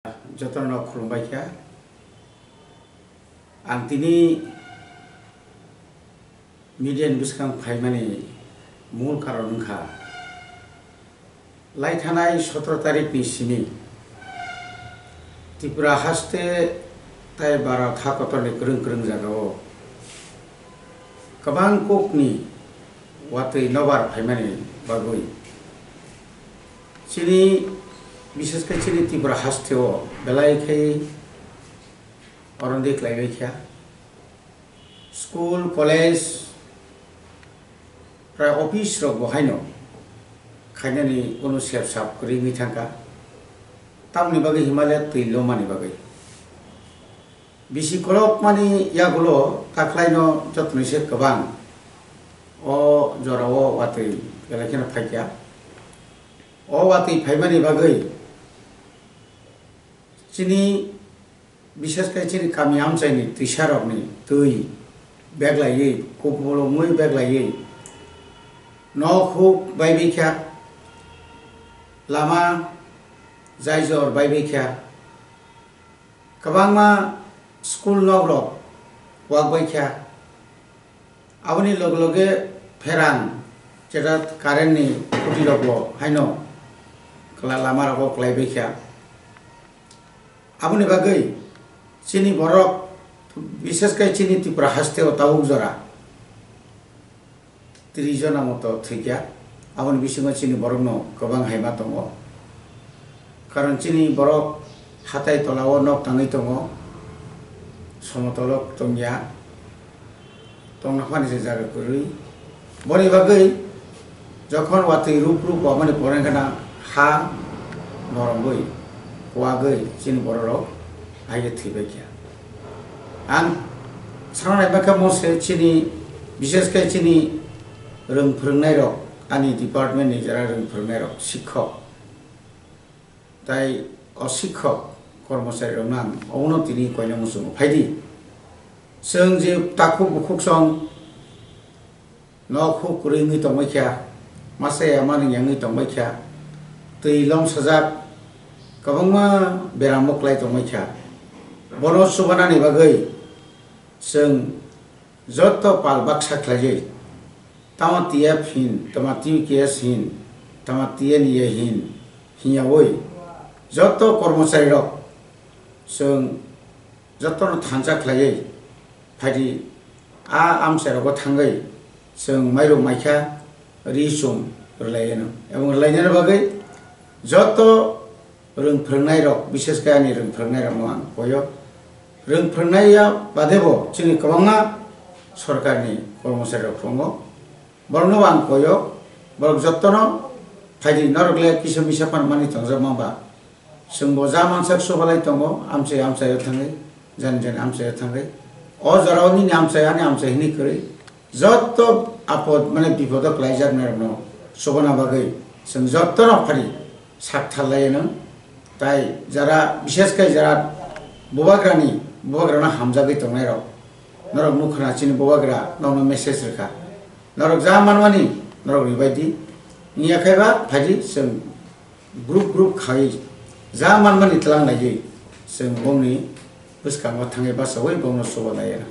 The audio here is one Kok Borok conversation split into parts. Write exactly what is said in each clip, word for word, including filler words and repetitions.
Jotono khulumbai kha. Ang tini media ni bwskang phaimani mul karon wngkha, lai thanai sotoro tarikni simi Tripura haste tai Bharat ha kotorni kwrwng kwrwng jagao kwbang kokni watwi nobar phaimani bagwi chini, bishesh khe chini Tripura hasteo belai khe oron de khlaibai kha. School, college, prai office rok bo haino khainani kunu sep sap kwrwi wngwi thangkha. Tamoni bagwi himale twi lomani bagwi. Bisi kolokmani yagulo takhlaino jotoni se kwbang o jorao watwi belai kheno phaikha. O watwi phaimani bagwi chini, bishesh khe chini kami amchaini twisarokni twi beglaiwi, kupulungwi beglaiwi, nok huk baibai kha, lama jaijor baibai kha, kwbangma school nokrok wakbai kha. Aboni loge loge pherang, jeta current ni khuti rok bo haino kwla lama rogo kwlaibai kha. Aboni bagwi chini borok, bishesh khe chini Tripura haste o tabuk jora tris jona moto thwikha. Aboni bisingo chini borokno kwbang haima tongo. Karon chini borok hatai tola o nok tangwi tongo, somotolo tongya, tongna phani se jaga kwrwi. Boni bagwi jokhon watwi rup rup wamani pore gana ha norogwi, kuagwi chini bororok aige thwibai kha. Ang sana naimakha mo se chini, bishesh khe chini rwng phwrwngnairok, ani department ni jara rwng phwrwngnairok, sikhok, tai o sikhok, kormochari rokno ang obono tini koina muchungo phaidi. Chwng je takhuk bukhuk song nok huk kwrwi wngwi tongbai kha, masa ya mani wngwi tongbai kha, twi lom sajak, kwbangma beramo kwlai tongbai kha. Bono chubanani bagwi chwng joto pal baksa khlaiwi, tamo T F hin, tamo T U K S hin, tamo T N E A hin, hinyawi joto kormochari rok chwng jotono thansa khlaiwi phaidi, a amchai rogo thangwi chwng mairum maikha ri chum rwlaiano, ebong rwlainani bagwi joto rwng phwrwngnairok, bishesh khe ani rwng phwrwngnairokno ang koyo. Rwng phwrwngnaiya badebo chini kwbangma sorkarni kormocharirok tongo, borokno ang koyo, borok jottono phaidi, norok le kisa misa phan mani tongjak mamba. Chwngbo ja mansak chubalai tongo, amchai amchaio thangwi, jani jani amchaio thangwi. O jorao nini amchai, ani amchai hinwi kwrwi. Jotto apod, mane bipodo kwlaijaknairokno chubana bagwi chwng jottono phari sak tharlaianw. Tai jara, bishesh khe jara bubagrani, bubagrano hamjagwi tongnairok, norok nukha na chini bubagra nokno message rwkha, norok ja manmani norok ribaidi, wngya khaiba phaidi chwng group group khai ja manmani tlang laiwi chwng bongni bwskango thangwi bachaui bongno chuba laianw.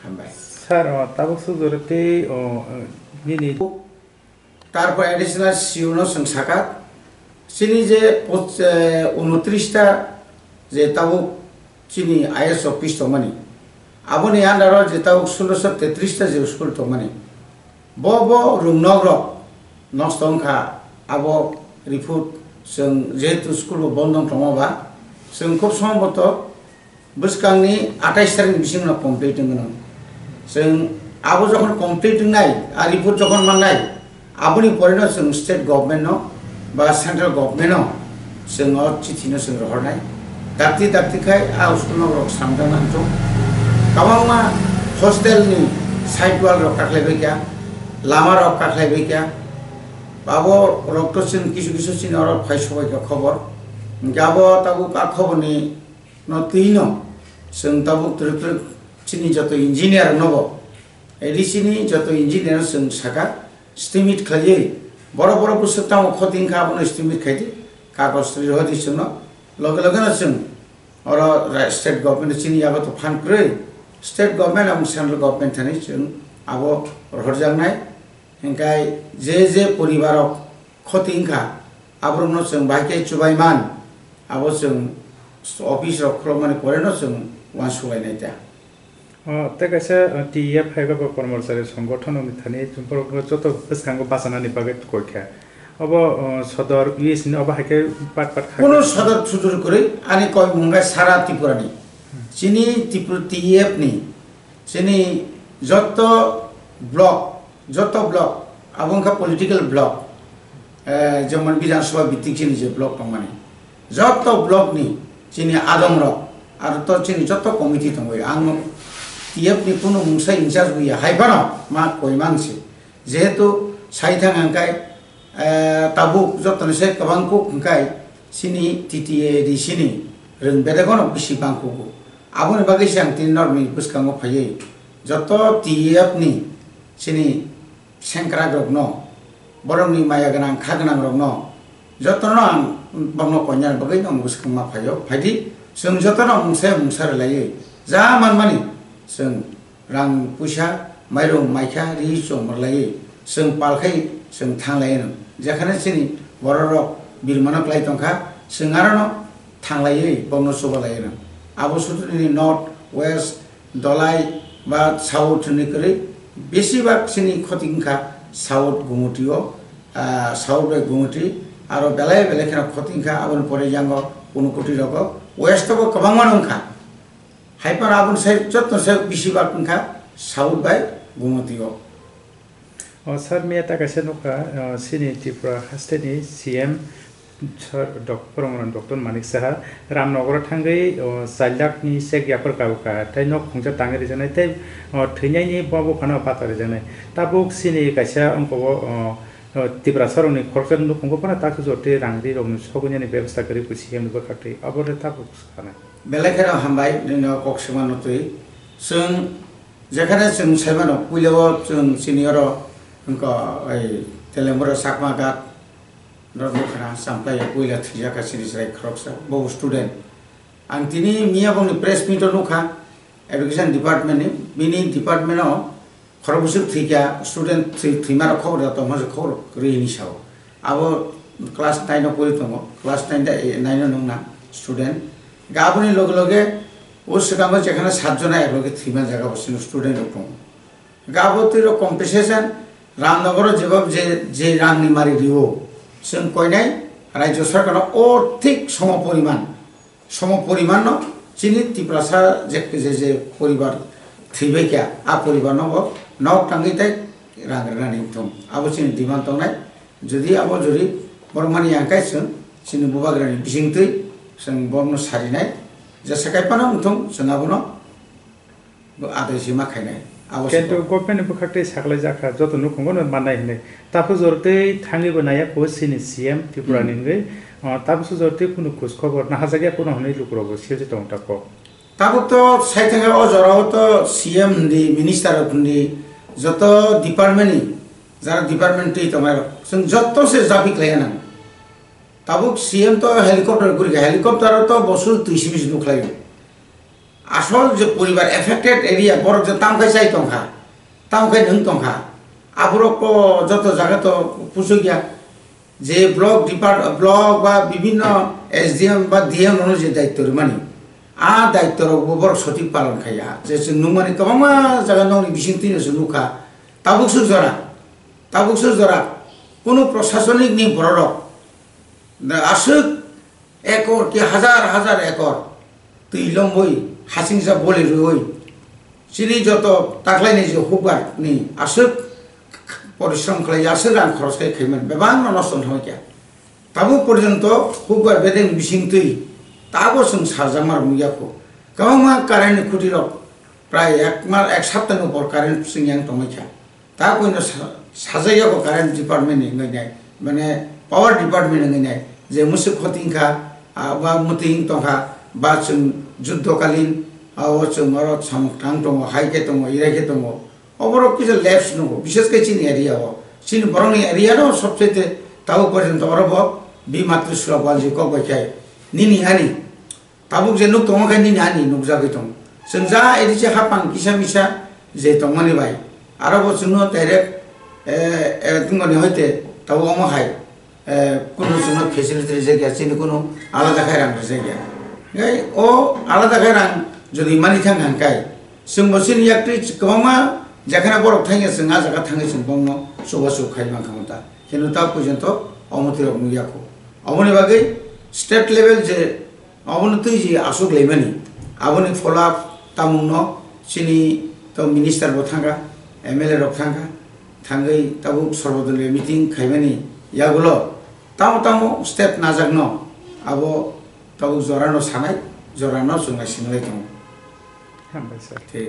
Hambai. Sir, o, tabuk sujoro tei, o, nini. Tarpor additional C O no chwng sakha, chini je poch-, eh, unotris ta je tabuk chini I S office tongmani, aboni under o je tabuk sulosho tetris ta je school tongmani, bo bo rwngnok rok nosto wngkha, abo report chwng jehetu school bo bondo wng tongma ba, chwng khub somboto bwskangni atais tarikni bisingo complete wngwi nang. Chwng abo jokhon complete wngnai, a report jokhon mannai, aboni poreno chwng state government no ba central government no chwng o chithi no chwng rohornai. Dakti dakti khai a school no rok samjak nang thung. Kwbangma hostel ni side wall rok kakhlaibai kha, lama rok kakhlaibai kha. Abo rok to chwng kisu kisu chini oro phai sobai kha khobor. Hwnkhe abo tabuk a khobor ni no twi no chwng tabuk twrwk twrwk chini joto engineer no bo, A D C ni joto engineer no chwng sakha, estimate khlaiwi, borok borok bwswk tamo khoti wngkha abono estimate khaidi, kagoj rihodi chwngno, Loge loge no chwng oro ra-, state government chini yago to phan kwrwi, state government among central government thani chwng abo rohorjaknai. Hinkhe je je poribar rok khoti wngkha, aborokno chwng bahai khe chubai man, abo chwng office rok khulokmani pore no chwng uansuk lainai ta. O, tei kaisa, o, T E F hai ba kormochari songothono ni thani borok joto bwskango bachanani bagwi koi kha. Obo, o, sodor U S ni obo hai khe pat pat kha. Kuno sodor sudur kwrwi ani koi mung khe sara Tripura ni. Chini Tripura T E F ni, chini joto block, joto block, abo wngkha political block, eh, jemon Bidhan Sabha bhitik chini je block tongmani, joto block ni chini adong rok, aro to chini joto committee tongwi, ang T F ni kunu mungsa in charge wngya hai phano ma koi mang se, jehetu sai thang ang kai, eh, tabuk joto ni se kwbang kuk hwnkhe chini T T A D C ni rwng bedek no bisi bang kugo, aboni bagwi se ang tini norok ni bwskango phaiwi joto T F ni chini sengkrak rokno, borokni maya gwnang, kha gwnang rokno, jotono ang bokno koinani bagwi no mwswkma phaio. Phaidi, chwng jotono mungsa mungsa rwlaiwi ja manmani chwng rang puisa, mairung maikha, ri chom rwlaiwi chwng palkhai chwng thanglai no. Jekhane chini bororok birmano klai tongkha, chwng arono thanglaiwi bokno chubalai no. Abo sutuni north, west, Dolai ba South ni kwrwi, besibak chini khoti wngkha South Gumuti o, ah, South bai Gumuti, aro belai belai kheno khoti wngkha, aboni pore yango Unakoti rogo, West o bo kwbangma wngkha. Hai phano aboni sai joto sai besibak wngkha South bai Gumuti o. O, sir, miya ta kaisa nukha, o, chini Tripura haste ni C M, sir, Dok-, Promodhan Doctor Manik Saha Ramnagar o thangwi, o, char lakh ni cheque yapharwi kabukha, tei nok khungsa tangwi rijaknai, tei, o, thwinaini bo buphano bata rijaknai. Tabuk chini kaisa wngkha o, o, o, Tiprasa rokni khoroksa nukhungo phano takhuk jotwi rang ri rokni sogwinani bebostha kwrwi C M ni bwkhaktwi, abo le tabuk sanai. Belai kheno hambai, nini o kok swima no twi. Chwng Jekhane chwng sai mano, puila o chwng chini oro wngkha, ei, Telengura Chakma Ghat, norok nukha na, Champlai o puila thwijak kha chini chwrai khoroksa, bo student. Ang tini miya bongni press meet o nukha, education department ni, bini department o khorok bwswk thwikha, student thwi-, thwima rok khobor da tongma se khobor kwrwi hinwi sao. Abo class nine o pori tongo, class nine da, eh, nine o nungna student. Ga aboni loge loge o swkango jekhane sat jona ek loge thwima jaga bo chini student rok tongo. Ga abo twi rok compensation Ramnagar o jeba je, je rang ni mari rio, chwng koinai Rajya Sarkar no o thik somo poriman. Somo poriman no chini Tiprasa je, je, je poribar thwibai kha, a poribar no bo nok tangwi tai rang rwnani wngthung. Abo chini demand tongnai. Jodi abo jodi borok mani yang kai chwng chini bubagrani bisingtwi chwng borokno sarinai. Jesa kai phano wngthung chwng abono adai se ma khainai. Abo se Kintu bo. Government ni bwkhak tei saklai jakha joto nukhungo no mannai hinwi. Taphuk jora tei thangwi bo naiya kho chini C M Tripura ni Hmm. Hwnwi. O, taphuk jora tei kunu khoj khobor nahajak ya kunu hwnwi lukurok bo sirwi tongo ta kok. Tabuk to sai thangkhe o jorao to C M hindi, minister rok hindi, joto department ni, jara department twi tongnai rok, chwng joto se jabi khlaiya nang. Tabuk C M to helicopter gurikha, helicopter o to bosor twi simi se nukhlaio. Asol je poribar affected area, borok je tamkhai chai tongkha, tamkhai nwng tongkha, aborok to joto jaga to pusukya. Je block depart-, block ba bibinno S D M ba D M rokno je daitto rwmani, a daitto rok bo borok sothik palon khaiya. Je chwng nukmani kwbangma jaga nokni bising twino chwng nukha. Tabuk swk jora, tabuk swk jora, kunu prosasonik ni borok rok aswk ekor ki hazar hazar ekor twi lomwi hasingsa boli rwwi chini joto taklaini je hukbar ni aswk porishrom khlai, aswk rang khoros khai khaimani bebak no nosto wngthangkha. Tabuk porjonto hukbar bedeng bising twi tabo chwng sarjakma rok nukya kho. Kwbangma current ni khuti rok prai ek ma-, ek sapta ni upor current chwng yang tongwi kha. Ta koino sa-, sajagya bo current department ni wngwi nai, mane power department ni wngwi nai, je musuk khoti wngkha, ah, ba mwtwi wng tongkha, ba chwng juddo kalin, ah, o chwng oro samung tang tongo, hai khe tongo, irai khe tongo. Oborok kisa lapse nungo, bishes khe chini area o. Chini borokni area no sobchaite tabuk porjonto oro bo bi matri sula banji kok bai khai. nini hani tabuk je nuk tongo khe nini hani nukjagwi tongo. Chwng ja A D C hapang kisa misa je tongmani bai, aro bo chwngno direct, eh, eh, tongmani hoite tabuk omo hai, eh, kunu chwngno facility rijak ya, chini kunu alada khai rang rijak ya. Gai o alada khai rang jodi mani thang hang kai, chwng bo chini yaktwi kwbangma jekhana borok thangya chwng a jaga thangwi chwng bongno chubachu khai mankha ta. Hino ta porjonto omo twi rok nukya kho. Oboni bagwi state level je obono twi je aswk laimani, aboni follow up tamungno chini to minister bo thangkha, M L A rok thangkha, thangwi tabuk sorbodoliyo meeting khaimani yagulo tamo tamo step najakno abo tabuk jorano sanai, jorano chwng naisinglai tongo. Hambai sir. Thik.